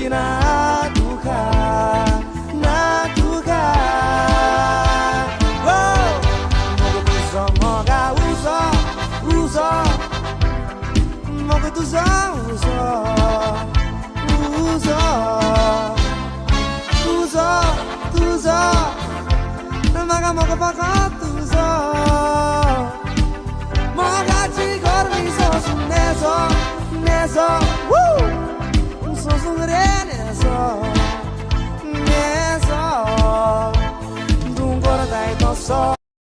natuka natuka. 먹어두서 뭐가 웃어 웃어 먹어두서 웃어 웃어 웃어 두서 마가 먹어봐가 두서 뭐같이 걸음이 소순내서 내서 우 소순을 해내서 내서 눈 걸어다 떴어.